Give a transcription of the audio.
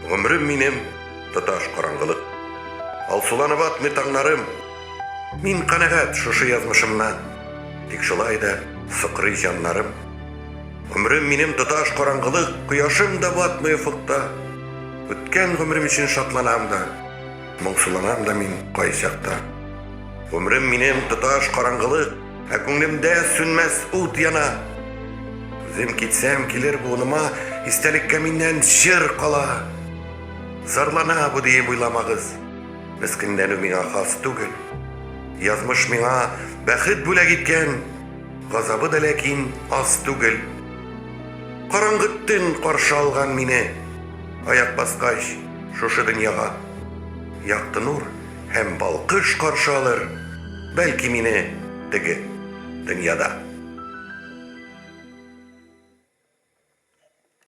Гомрем минем тоташ караңгылык. Алсуланып атмый таңнарым. Мин канәгать шушы язмышымнан. Тик шулай да сыкрый җаннарым. Гомрем минем тоташ караңгылык, кояшым да батмый офыкта. Үткән гомрем өчен шатланам да, моңсуланам да мин кайчакта. Гомрем минем тоташ караңгылык, ә күңлемдә сүнмәс ут яна. Үзем китсәм, килер буыныма, истәлеккә миннән җыр кала. Зарлана бу диеп уйламагыз, мескенләнү миңа хас түгел. Язмыш миңа бәхет бүләк иткән, газабы да ләкин аз түгел. Караңгы төн каршы алган мине, аяк баскач шушы дөньяга. Якты нур һәм балкыш каршы алыр, бәлки мине теге дөньяда.